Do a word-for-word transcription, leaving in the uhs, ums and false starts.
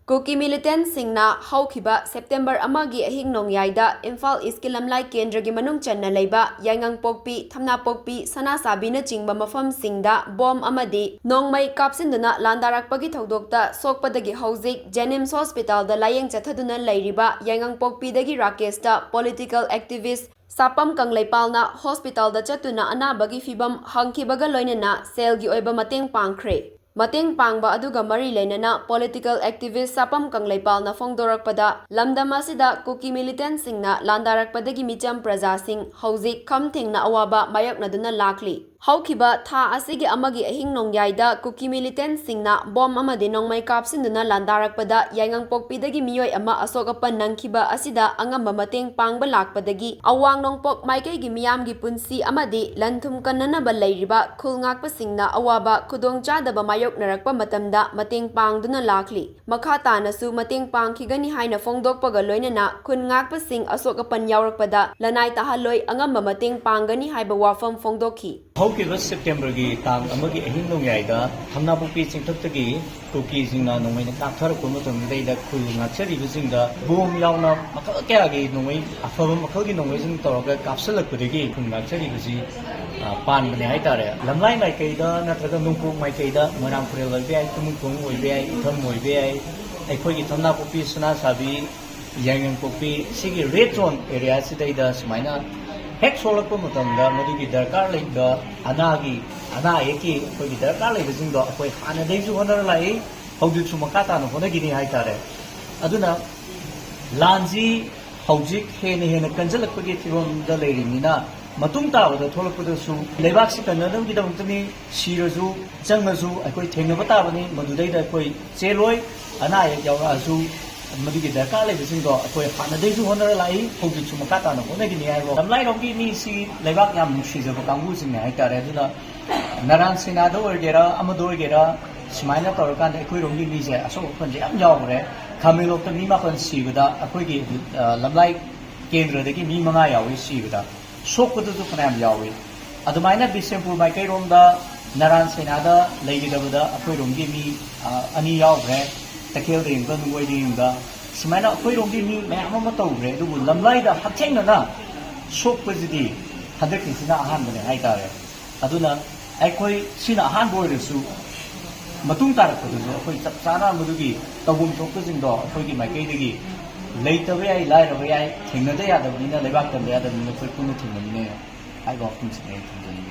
ꯀꯨꯀꯤ ꯃꯤꯂꯤꯇꯦꯟꯠꯁꯤꯡꯅ ꯍꯧꯈꯤꯕ ꯁꯦꯞꯇꯦꯝꯕꯔ ꯑꯃꯒꯤ ꯑꯍꯤꯡ ꯅꯣꯡꯌꯥꯏꯗ ꯏꯝꯐꯥꯜ ꯏꯁꯀꯤ ꯂꯝꯂꯥꯏ ꯀꯦꯟꯗ꯭ꯔꯒꯤ ꯃꯅꯨꯡ ꯆꯟꯅ ꯂꯩꯕ ꯌꯥꯏꯉꯪꯄꯣꯛꯄꯤ, ꯊꯝꯅꯥꯄꯣꯛꯄꯤ, ꯁꯅꯥꯁꯥꯕꯤꯅꯆꯤꯡꯕ ꯃꯐꯝꯁꯤꯡꯗ ꯕꯣꯝ ꯑꯃꯗꯤ ꯅꯣꯡꯃꯩ ꯀꯥꯞꯁꯤꯟꯗꯨꯅ ꯂꯥꯟꯗꯥꯔꯛꯄꯒꯤ ꯊꯧꯗꯣꯛꯇ ꯁꯣꯛꯄꯗꯒꯤ ꯍꯧꯖꯤꯛ ꯖꯦꯅꯤꯝꯁ ꯍꯣꯁꯄꯤꯇꯥꯜꯗ ꯂꯥꯌꯦꯡ ꯆꯠꯊꯗꯨꯅ ꯂꯩꯔꯤꯕ ꯌꯥꯏꯉꯪꯄꯣꯛꯄꯤꯗꯒꯤ ꯔꯥꯀꯦꯁꯇ ꯄꯣꯂꯤꯇꯤꯀꯦꯜ ꯑꯦꯛꯇꯤꯚꯤꯁ꯭ꯠ ꯁꯥꯄꯝ ꯀꯪꯂꯩꯄꯥꯜꯅ ꯍꯣꯁꯄꯤꯇꯥꯜꯗ ꯆꯠꯇꯨꯅ ꯑꯅꯥꯕꯒꯤ ꯐꯤꯚꯝ ꯍꯪꯈꯤꯕꯒ ꯂꯣꯏꯅꯅ ꯁꯦꯜꯒꯤ ꯑꯣꯏꯕ ꯃꯇꯦꯡ ꯄꯥꯡꯈ꯭ꯔꯦ꯫ ꯃꯇꯦꯡ ꯄꯥꯡꯕ ꯑꯗꯨꯒ ꯃꯔꯤ ꯂꯩꯅꯅ ꯄꯣꯂꯤꯇꯤꯀꯦꯜ ꯑꯦꯛꯇꯤꯚꯤꯁ꯭ꯠ ꯁꯥꯄꯝ ꯀꯪꯂꯩꯄꯥꯜꯅ ꯐꯣꯡꯗꯣꯔꯛꯄꯗ, ꯂꯝꯗꯝ ꯑꯁꯤꯗ ꯀꯨꯀꯤ ꯃꯤꯂꯤꯇꯦꯟꯠꯁꯤꯡꯅ ꯂꯥꯟꯗꯥꯔꯛꯄꯗꯒꯤ ꯃꯤꯆꯝ ꯄ꯭ꯔꯖꯥꯁꯤꯡ ꯍꯧꯖꯤꯛ ꯈꯝ ꯊꯦꯡꯅ ꯑꯋꯥꯕ ꯃꯥꯌꯣꯛꯅꯗꯨꯅ ꯂꯥꯛꯂꯤ꯫ ꯍꯧꯈꯤꯕ ꯊꯥ ꯑꯁꯤꯒꯤ ꯑꯃꯒꯤ ꯑꯍꯤꯡ ꯅꯣꯡꯌꯥꯏꯗ ꯀꯨꯀꯤ ꯃꯤꯂꯤꯇꯦꯟꯠꯁꯤꯡꯅ ꯕꯣꯝ ꯑꯃꯗꯤ ꯅꯣꯡꯃꯩ ꯀꯥꯞꯁꯤꯟꯗꯨꯅ ꯂꯥꯟꯗꯥꯔꯛꯄꯗ ꯌꯥꯏꯉꯪꯄꯣꯛꯄꯤꯗꯒꯤ ꯃꯤꯑꯣꯏ ꯑꯃ ꯑꯁꯣꯛ ꯑꯄꯟ ꯅꯪꯈꯤꯕ ꯑꯁꯤꯗ ꯑꯉꯝꯕ ꯃꯇꯦꯡ ꯄꯥꯡꯕ ꯂꯥꯛꯄꯗꯒꯤ ꯑꯋꯥꯡ ꯅꯣꯡꯄꯣꯛ ꯃꯥꯏꯀꯩꯒꯤ ꯃꯤꯌꯥꯝꯒꯤ ꯄꯨꯟꯁꯤ ꯑꯃꯗꯤ ꯂꯟ ꯊꯨꯝ ꯀꯟꯅꯅꯕ ꯂꯩꯔꯤꯕ ꯈꯨꯜ ꯉꯥꯛꯄꯁꯤꯡꯅ ꯑꯋꯥꯕ ꯈꯨꯗꯣꯡꯆꯥꯗꯕ ꯃꯥꯌꯣꯛꯅꯔꯛꯄ ꯃꯇꯝꯗ ꯃꯇꯦꯡ ꯄꯥꯡꯗꯨꯅ ꯂꯥꯛꯂꯤ꯫ ꯃꯈꯥ ꯇꯥꯅꯁꯨ ꯃꯇꯦꯡ ꯄꯥꯡꯈꯤꯒꯅꯤ ꯍꯥꯏꯅ ꯐꯣꯡꯗꯣꯛꯄꯒ ꯂꯣꯏꯅꯅ ꯈꯨꯟ ꯉꯥꯛꯄꯁꯤꯡ ꯑꯁꯣꯛ ꯑꯄꯟ ꯌꯥꯎꯔꯛꯄꯗ ꯂꯅꯥꯏ ꯇꯥꯍꯜꯂꯣꯏ, ꯑꯉꯝꯕ ꯃꯇꯦꯡ ꯄꯥꯡꯒꯅꯤ ꯍꯥꯏꯕ ꯋꯥꯐꯝ ꯐꯣꯡꯗꯣꯛꯈꯤ꯫ ꯍꯧꯈꯤꯕ ꯁꯦꯞꯇꯦꯝꯕꯔꯒꯤ ꯇꯥꯡ ꯑꯃꯒꯤ ꯑꯍꯤꯡ ꯅꯣꯡꯌꯥꯏꯗ ꯊꯝꯅꯥꯄꯣꯛꯄꯤ ꯆꯤꯡꯊꯛꯇꯒꯤ ꯀꯨꯀꯤꯁꯤꯡꯅ ꯅꯣꯡꯃꯩꯅ ꯀꯥꯞꯊꯔꯛꯄ ꯃꯇꯝꯗꯨꯗꯩꯗ ꯈꯨꯜ ꯉꯥꯛꯆꯔꯤꯕꯁꯤꯡꯗ ꯕꯣꯝ ꯌꯥꯎꯅ ꯃꯈꯜ ꯀꯌꯥꯒꯤ ꯅꯣꯡꯃꯩ, ꯑꯐꯕ ꯃꯈꯜꯒꯤ ꯅꯣꯡꯃꯩꯁꯤꯡ ꯇꯧꯔꯒ ꯀꯥꯞꯁꯤꯜꯂꯛꯄꯗꯒꯤ ꯈꯨꯜ ꯉꯥꯛꯆꯔꯤꯕꯁꯤ, ꯑ, ꯄꯥꯟꯕꯅꯦ ꯍꯥꯏꯇꯥꯔꯦ꯫ ꯂꯝꯂꯥꯏ ꯃꯥꯏꯀꯩꯗ ꯅꯠꯇ꯭ꯔꯒ ꯅꯣꯡꯄꯣꯛ ꯃꯥꯏꯀꯩꯗ, ꯃꯣꯏꯔꯥꯡ ꯈꯨꯔꯦꯜ ꯑꯣꯏꯕ ꯌꯥꯏ, ꯇꯨꯃꯨꯡꯈꯣꯡ ꯑꯣꯏꯕ ꯌꯥꯏ, ꯏꯊꯝ ꯑꯣꯏꯕ ꯌꯥꯏ, ꯑꯩꯈꯣꯏꯒꯤ ꯊꯝꯅꯥꯄꯣꯛꯄꯤ, ꯁꯅꯥꯁꯥꯕꯤ, ꯌꯥꯏꯉꯪꯄꯣꯛꯄꯤ, ꯁꯤꯒꯤ ꯔꯦꯗ ꯖꯣꯟ ꯑꯦꯔꯤꯌꯥꯁꯤꯗꯩꯗ ꯁꯨꯃꯥꯏꯅ ꯍꯦꯛ ꯁꯣꯛꯂꯛꯄ ꯃꯇꯝꯗ ꯃꯗꯨꯒꯤ ꯗꯔꯀꯥꯔ ꯂꯩꯕ ꯑꯅꯥꯒꯤ, ꯑꯅꯥ ꯑꯌꯦꯛꯀꯤ ꯑꯩꯈꯣꯏꯒꯤ ꯗꯔꯀꯥꯔ ꯂꯩꯕꯁꯤꯡꯗꯣ ꯑꯩꯈꯣꯏ ꯍꯥꯟꯅꯗꯩꯁꯨ ꯍꯣꯠꯅꯔ ꯂꯥꯛꯏ, ꯍꯧꯖꯤꯛꯁꯨ ꯃꯈꯥ ꯇꯥꯅ ꯍꯣꯠꯅꯈꯤꯅꯤ ꯍꯥꯏꯇꯥꯔꯦ꯫ ꯑꯗꯨꯅ ꯂꯥꯟꯁꯤ ꯍꯧꯖꯤꯛ ꯍꯦꯟꯅ ꯍꯦꯟꯅ ꯀꯟꯁꯤꯜꯂꯛꯄꯒꯤ ꯐꯤꯕꯝꯗ ꯂꯩꯔꯤꯕꯅꯤꯅ, ꯃꯇꯨꯡ ꯇꯥꯕꯗ ꯊꯣꯛꯂꯛꯄꯗꯁꯨ ꯂꯩꯕꯥꯛꯁꯤ ꯀꯟꯅꯅꯕꯒꯤꯗꯃꯛꯇꯅꯤ, ꯁꯤꯔꯁꯨ ꯆꯪꯉꯁꯨ ꯑꯩꯈꯣꯏ ꯊꯦꯡꯅꯕ ꯇꯥꯕꯅꯤ꯫ ꯃꯗꯨꯗꯩꯗ ꯑꯩꯈꯣꯏ ꯆꯦꯜꯂꯣꯏ꯫ ꯑꯅꯥ ꯑꯌꯦꯛ ꯌꯥꯎꯔꯛꯑꯁꯨ ꯃꯗꯨꯒꯤ ꯗꯔꯀꯥꯔ ꯂꯩꯕꯁꯤꯡꯗꯣ ꯑꯩꯈꯣꯏ ꯍꯥꯟꯅꯗꯩꯁꯨ ꯍꯣꯠꯅꯔ ꯂꯥꯛꯏ, ꯍꯧꯖꯤꯛꯁꯨ ꯃꯈꯥ ꯇꯥꯅ ꯍꯣꯠꯅꯈꯤꯅꯤ ꯍꯥꯏꯕ꯫ ꯂꯝꯂꯥꯏꯔꯣꯝꯒꯤ ꯃꯤꯁꯤ ꯂꯩꯕꯥꯛ ꯌꯥꯝ ꯅꯨꯡꯁꯤꯖꯕ ꯀꯥꯡꯕꯨꯁꯤꯡꯅꯦ ꯍꯥꯏꯇꯥꯔꯦ꯫ ꯑꯗꯨꯅ ꯅꯔꯥꯟ ꯁꯦꯅꯥꯗ ꯑꯣꯏꯒꯦꯔꯥ, ꯑꯃꯗ ꯑꯣꯏꯒꯦꯔꯥ, ꯁꯨꯃꯥꯏꯅ ꯇꯧꯔꯀꯥꯟꯗ ꯑꯩꯈꯣꯏꯔꯣꯝꯒꯤ ꯃꯤꯁꯦ ꯑꯁꯣꯛ ꯑꯄꯟꯁꯦ ꯌꯥꯝ ꯌꯥꯎꯈ꯭ꯔꯦ꯫ ꯈꯥꯃꯦꯟꯂꯣꯛꯇ ꯃꯤ ꯃꯥꯄꯟ ꯁꯤꯕꯗ ꯑꯩꯈꯣꯏꯒꯤ, ꯑ, ꯂꯝꯂꯥꯏ ꯀꯦꯟꯗ꯭ꯔꯗꯒꯤ ꯃꯤ ꯃꯉꯥ ꯌꯥꯎꯏ ꯁꯤꯕꯗ, ꯁꯣꯛꯄꯗꯁꯨ ꯐꯅꯌꯥꯝ ꯌꯥꯎꯏ꯫ ꯑꯗꯨꯃꯥꯏꯅ ꯕꯤꯁꯦꯝꯄꯨꯔ ꯃꯥꯏꯀꯩꯔꯣꯝꯗ ꯅꯔꯥꯟ ꯁꯦꯅꯥꯗ ꯂꯩꯒꯗꯕꯗ ꯑꯩꯈꯣꯏꯔꯣꯝꯒꯤ ꯃꯤ, ꯑ, ꯑꯅꯤ ꯌꯥꯎꯈ꯭ꯔꯦ꯫ ꯇꯈꯦꯜꯗ ꯌꯦꯡꯕ, ꯅꯨꯡꯒꯣꯏꯗ ꯌꯦꯡꯕ, ꯁꯨꯃꯥꯏꯅ ꯑꯩꯈꯣꯏꯔꯣꯝꯒꯤ ꯃꯤ ꯃꯌꯥꯝ ꯑꯃ ꯇꯧꯈ꯭ꯔꯦ꯫ ꯑꯗꯨꯕꯨ ꯂꯝꯂꯥꯏꯗ ꯍꯛꯊꯦꯡꯅꯅ ꯁꯣꯛꯄꯁꯤꯗꯤ ꯍꯟꯗꯛꯀꯤꯁꯤꯅ ꯑꯍꯥꯟꯕꯅꯦ ꯍꯥꯏꯇꯥꯔꯦ꯫ ꯑꯗꯨꯅ ꯑꯩꯈꯣꯏ ꯁꯤꯅ ꯑꯍꯥꯟꯕ ꯑꯣꯏꯔꯁꯨ, ꯃꯇꯨꯡ ꯇꯥꯔꯛꯄꯗꯁꯨ ꯑꯩꯈꯣꯏ ꯆꯞ ꯆꯥꯅ ꯃꯗꯨꯒꯤ ꯇꯧꯐꯝ ꯊꯣꯛꯄꯁꯤꯡꯗꯣ ꯑꯩꯈꯣꯏꯒꯤ ꯃꯥꯏꯀꯩꯗꯒꯤ, ꯂꯩꯇꯕ ꯌꯥꯏ, ꯂꯥꯏꯔꯕ ꯌꯥꯏ, ꯊꯦꯡꯅꯗ ꯌꯥꯗꯕꯅꯤꯅ, ꯂꯩꯕꯥꯛ ꯀꯟꯗ ꯌꯥꯗꯕꯅꯤꯅ ꯑꯩꯈꯣꯏ ꯄꯨꯟꯅ ꯊꯦꯡꯅꯃꯤꯟꯅꯩ ꯍꯥꯏꯕ ꯋꯥꯐꯝꯁꯤꯅꯤ ꯑꯩ ꯊꯝꯖꯅꯤꯡꯉꯤ꯫